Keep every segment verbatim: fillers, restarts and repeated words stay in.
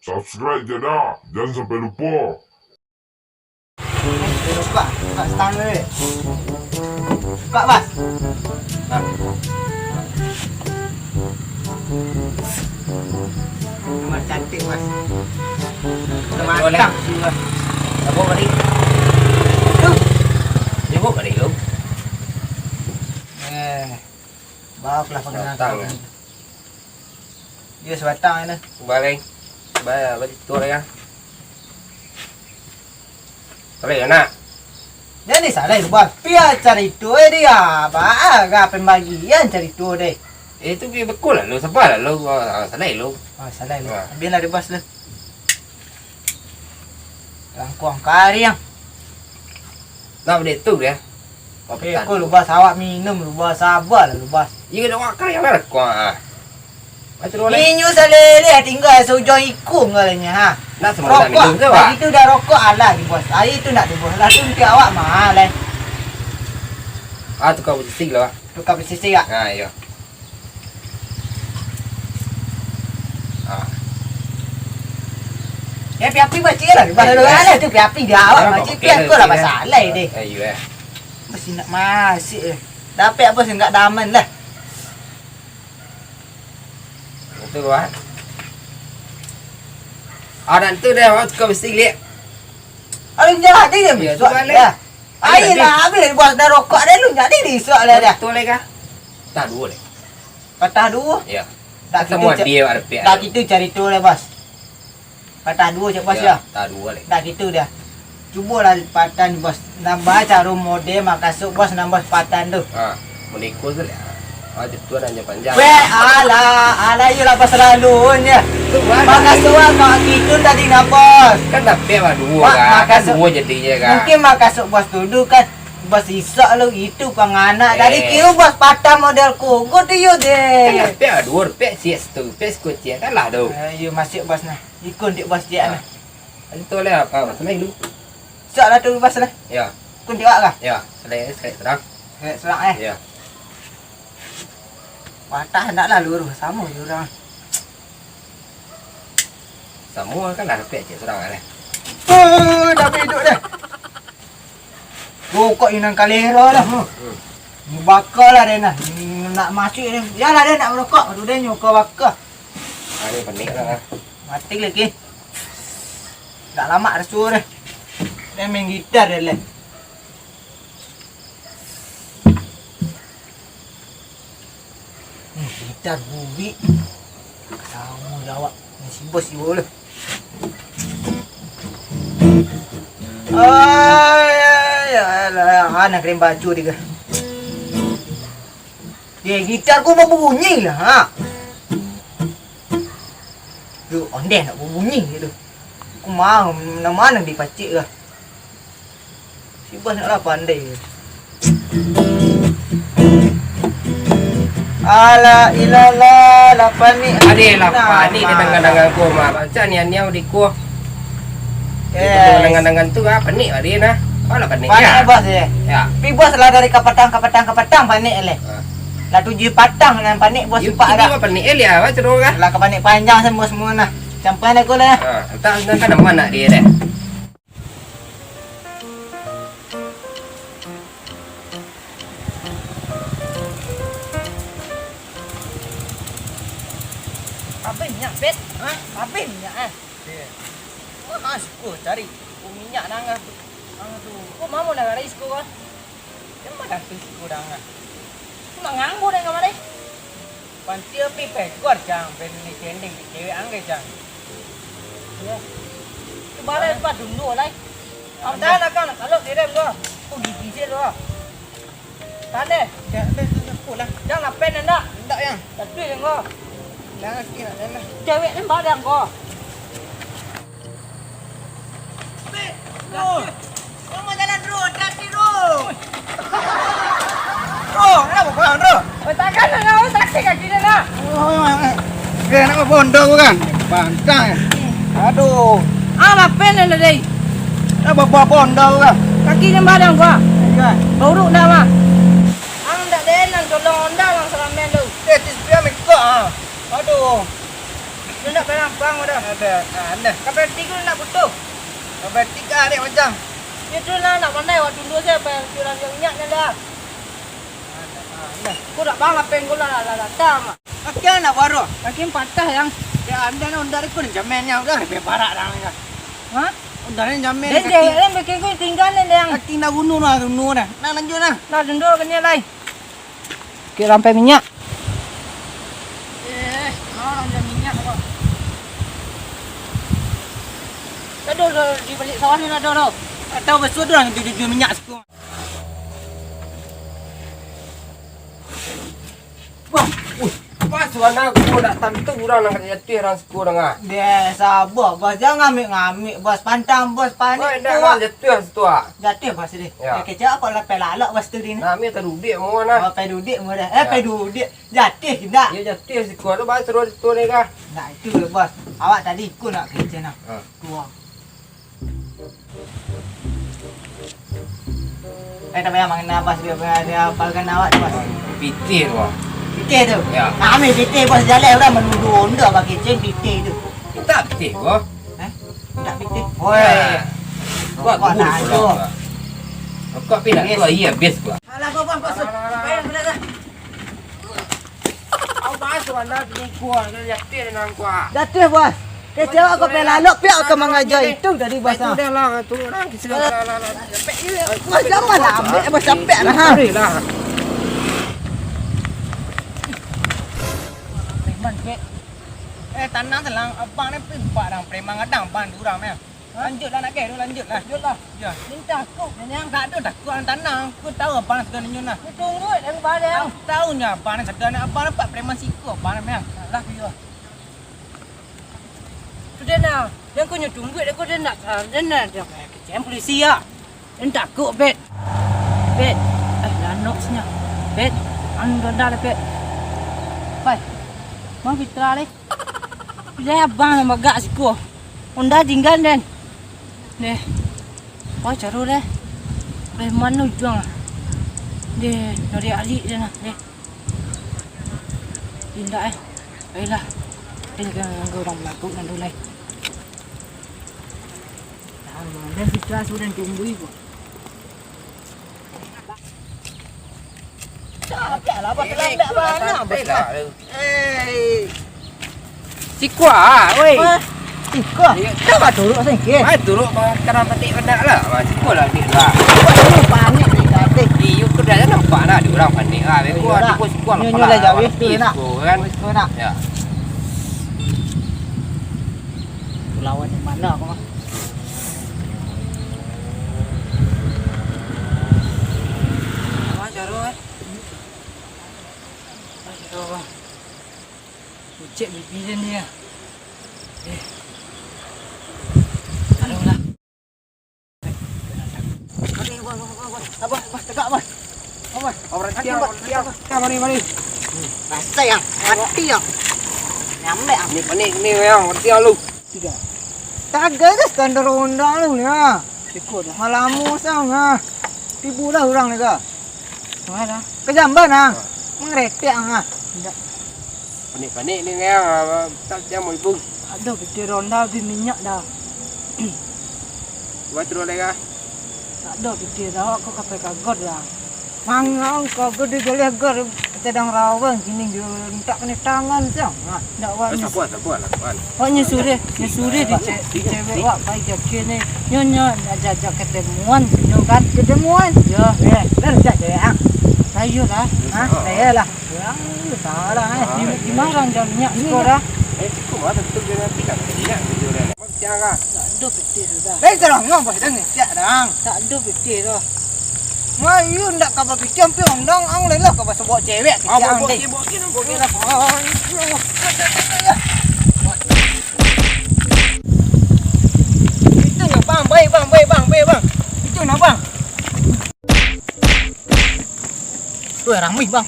Subscribe je dah, jangan sampai lupa. Buka, buka stang dulu. Buka, Bas. Nah. Nomor cantik, Bas. Udah matang. Apa tadi? Tuh. Dia buat tadi tu. Eh, bawa lah pengenal. Matang, ya. Iyo, sabatang anu. Baleng. Ba-, baitu lah, ya. Salai, nak. Jadi salai, Bos. Pia carito, eh, dia. Ba, agak pambagian carito deh. Eh, tu pi bekul lah lu. Sapa lah lu? Ah, salai lu. Ah, salai lu. Ah. Ambil lah deh, Bos, lu. Langkuang kariang. Nak beli tu dia. Eh, ko lu, Bas, awak minum lu, Bas, sabar lah lu, Bas. Iya, dah wakar yang merek kau, ah. Macam mana? Inyo saleleh tinggal saujang ikung kalanya, ha. Nak semua dah minum tu, Bas? Rokok, lagi tu dah rokok alah di, Bos. Air tu nak tu, Bos. Lah tu nanti awak mahal, eh. Ah, tukar posisi lah, Bas. Tukar posisi, ya? Ah, iya. Ah. Ya, api-api baca lah. Baru lah tu, api-api dia awak baca, api aku lah pasal alai deh. Eh, iya, eh. Masih nak masih, eh. Dapek apa sih, enggak daman lah. Betul, Wan. Ah, dan tu dah, Wan, kau mesti lihat. Alun jadi dia. Ya, tu balik. Ya. Ayolah, habis buat dah rokok dah, lu jadi diisuak lah dah. Betul, Lek, ah. Patah duo, Lek. Patah duo? Ya. Dah gitu, dia ada pihak dah tu. Gitu carito lah, Bos. Patah duo, cak Bos, ya? Patah duo, Lek. Dah gitu dah. Cubolah patah ni, Bos. Nambah caro model makasuk, Bos, nambah patah tu. Ha, mun iko tu, Lek. Ah, tu lah panjang. Weh, alah, alah, iyolah pasal alun, ya. Makasuk awak kak gitu tadi, nah, Bos. Kan dapek lah duo, kan? Makasuk duo jadinyo, kan? Mungkin makasuk Bos tu dulu, kan? Bos isok lu itu panganak. Tadi kiro Bos patah model kogot tu, yo, deh. Kan dapek lah duo, dapek sias tu, dapek sekuciak, kan lah tu. Eh, iyo, masuk, Bos, nah. Ikun dik Bos ciak, nah. Itu lah, apa, Bos, lah dulu. Isok lah tu, Bos, lah. Ya. Ikun dik awak kah? Ya, selai, selai serang. Selai serang, eh? Ya. Patah ndak lah luruh, samo jo urang. Samo kan lah dapek cek surang kan, eh. Eh, dah hidup dah. Rokok inang kalera lah. Hmm. Mubaka lah deh nah. Nak masuk deh. Ya lah deh nak merokok. Aduh deh nyoka baka. Ah, ni panik lah. Mati lagi. Dah lama rasu deh. Dia main gitar deh leh. Hmm, pintar bulik. Samo jo awak. Ni si bos ibo lah. Ai, ai, alah, anak kering baju tiga. Ye, gitar ku babunyi lah, ha. Tu ondeh nak babunyi tu. Ku mau, nang mano dipacik lah. Si bos nak lah pandai. Alah, ilallah, lah panik. Adeh, lah panik dia dangan-dangan ko mah. Baca nian-nian di ko. Eh. Dangan-dangan tu ah, panik adeh nah. Kau lah panik. Panik ya, bos ya. Ya. Pi bos lah dari kapatang, kapatang, kapatang panik leh. Ha. Lah tujuh patang nan panik bos. Yo, empat dah. Panik eh, lihat apa cero kah? Lah kapanik panjang semua-semua nah. Campai lah ko lah. Ha, entah, entah kan aman nak dia deh. Abih minyak, Bet. Hah? Abih minyak, eh. Iya. Wah, suko cari. Oh, minyak nangah tu. Nangah tu. Kok mamo nangah rai suko, kan? Emang dah tu suko nangah. Cuma nganggur dengan mana? Panti api pegor, Cang, ben ni cendeng di cewek angge, Cang. Iyo. Tu balai empat dundu, lai. Am tahan akang, kalau direm ko. Ko gigi sih lo. Tahan deh. Jangan, jangan, jangan, pulang. Jang, lapen ndak? Ndak, Yang. Tapi yang ko. Jangan, kira, jangan. Cewek ni barang ko. Bro, rumah jalan, bro, hati-hati, bro. Bro, kenapa kau, bro? Oh, takkan nak tahu, sakit kaki dia nak. Oh, eh, eh. Eh, nak bondo kan? Pantang. Aduh. Ah, lapen dah, deh. Nak bawa bondo kan? Kaki dia barang gua. Iya. Buruk dah, mah. Ang dak deh, nang tolong onda, nang salamen tu. Eh, tis dia mekok, ah. Aduh. Ndak pernah pulang dah. Ada, ada. Sampai tiga nak putus. Sampai tiga hari macam. Itu lah nak pandai waktu dulu saya, apa yang kurang minyak ni dah. Ada, ada. Kau dah bang, apa yang kau lah, lah, lah datang. Kaki anak baru. Kaki patah yang. Ya, anda ni undar ikut jamin yang udah lebih parah dah. Ha? Undar ni jamin. Dia kaki. Dia bikin kau tinggal ni yang. Kaki nak bunuh lah, bunuh dah. Nak lanjut lah. Nah, dendor kena lai. Kira sampai minyak. Eh, orang dah minyak apa? Ada, ada di balik sawah ni ada, ada. Tak tahu, besok tu orang jujur minyak situ. Wah, wih, pas warna aku nak tantu orang nak jatuh orang suku dengar. Deh, sabar, bos. Jangan ngamik-ngamik, bos. Pantang, bos. Panik. Wah, dah tu, ah. Jatuh situ, ah. Jatuh, bos, deh. Ya. Eh, kecek apa lah, peh lalok, bos, tu, deh. Nah, mi terdudik mau, nah. Oh, peh dudik mau dah. Eh, ya. Peh dudik. Jatuh, dah. Ya, jatuh siku tu, bos, terus tu, deh, kah. Nah, itu, bos. Awak tadi ikut nak kerja, nah. Ha. Keluar. Eh, tak payah mangan nabas dia, dia apalkan awak tu, bos. Pitih tu, bos. Pitih tu? Ya. Kami pitih, bos, jaleh urang manuduh onda pakai cen pitih tu. Kita pitih, bos. Eh? Tak pitih? Oi. Ya. Buat rokok dulu nak pulang, tu. Bos. Rokok pi nak tu, iya, habis, bos. Alah, bos, bos, bos. Alah, alah, alah. Payah, payah, payah. Au basuh anda selingkuh, anda jatuh dengan kuah. Jatuh, bos. Kecewa kau payah lalok, pihak kau mangaja itu tadi, bos. Itu dah lah, turun lah. Bos, jangan lah, ambek, bos, capek lah, ha. Sorry lah. Preman, pek. Eh, tanang selang, abang ni pimpak dang, preman gadang, abang durang ni. Lanjutlah nak keh tu, lanjutlah. Lanjutlah. Ya. Ni takut, ni yang tak ada takut, ang tanang. Aku tahu abang nak segala nyo nah. Aku tunggu dan barang. Aku tahu nyo abang nak segala, abang nampak preman siku abang nak, Mel. Lah, aku jual. Tu dia nah. Yang kau nyo tunggu, dia kau dia nak, dia nak, dia kecem polisi ya. Dia takut, Bet. Bet. Eh, lanok sinya. Bet. Anu dah dah, Bet. Pai. Mau fitra leh. Pilih abang yang bagak siku. Honda tinggal, den. Deh. Wah, caro deh. Deh, mano ujuang ah? Deh, cari adik deh nah, deh. Indak eh. Baiklah. Deh, jangan ganggu urang balagu nan dulai. Nah, deh, sudah, sudah tunggu ibu. Capek lah, bos, eh, terlambat ikut lah, bana, bos. Santai lah. Eh. Sikua, woi. Hah? Sikua? Iya. Dah, bah, turuk singkir. Bah, turuk, bah, kadang petik benak lah. Bah, sikua lah, duit lah. Buat dulu panik ni, tadi. Iyo, kau dah nampak lah, ada orang panik lah. Beko, iya, ada lah. Bos sikua, nyo, nyo lah, jauh itu, enak. Sikua, kan? Bos sikua, enak. Ya. Lawan yang mana aku mah? Apa caro, eh? Aduh. Kucek bibi dia ni, ya. Eh. Aduh lah. Abah, abah, tegak, abah. Abah. Abah, mati, abah. Mati, abah. Mari, mari. Rasa yang mati yang. Nyampe, ah. Ni panik ni, yang mati, ah, lu. Tiga. Taga dah standar Honda lu ni, ah. Siko dah. Malamu sang, ah. Tibu dah urang ni, kah? Kemana? Ke jamban, ah. Ha. Mengeretek, ah. Indak. Panik-panik ni, yang, ah, tak siap mau ibu. Aduh, pitih Honda, pitih minyak dah. Buat terus deh, kah? Tak ada pitih dah, aku kapai kagod dah. Mangang kagod di jaleh gor, tadang rawang kini jo, mintak kena tangan siang. Nah, ndak wani. Eh, sabar, sabar lah, Wan. Wak nyo sureh, nyo sureh di ce-, di cewek wak pai jakin ni. Nyo, nyo, nak jajak ketemuan, nyo kan? Ketemuan? Yo. Eh, dah jak cewek, ah. Sayo lah. Ha? Sayo lah. Kurang salah, eh. Di, di mana orang jam minyak sekolah? Eh, cukup lah, tentu dia nanti kan. Minyak tu dia dah. Siang ah. Tak ada pitih sudah. Lai terang ngau bah dang siak dang. Tak ada pitih dah. Mayu ndak ka bapitih ampi ondang ang lelah ka basabok cewek. Ah, kecil ang bok deh. Bok kiri, bok kiri, bok kiri. Itu nyo bang, baik bang, baik bang, baik bang. Itu nyo bang. Weh, ramai bang.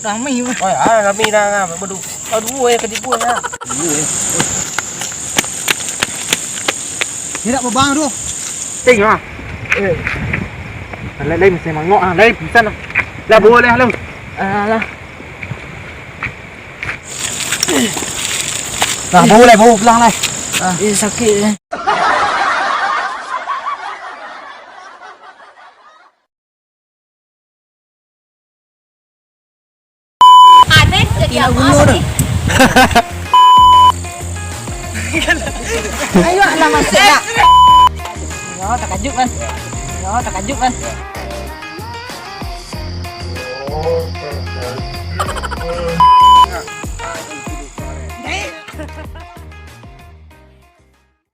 Ramai bang. Oi, ah, ramai dah, dah, berdua. Aduh, eh, ketipu dah. Dua, eh. Ni nak bang tu. Ting ah. Eh. Lain, lain mesti mangok ah, lain pisan lah. Lah boleh lu. Alah. Nah, bau lah, bau pulang lah. Ah, eh, sakik eh. Ayo lah, masuk lah. Yo, takajut kan. Yo, takajut kan.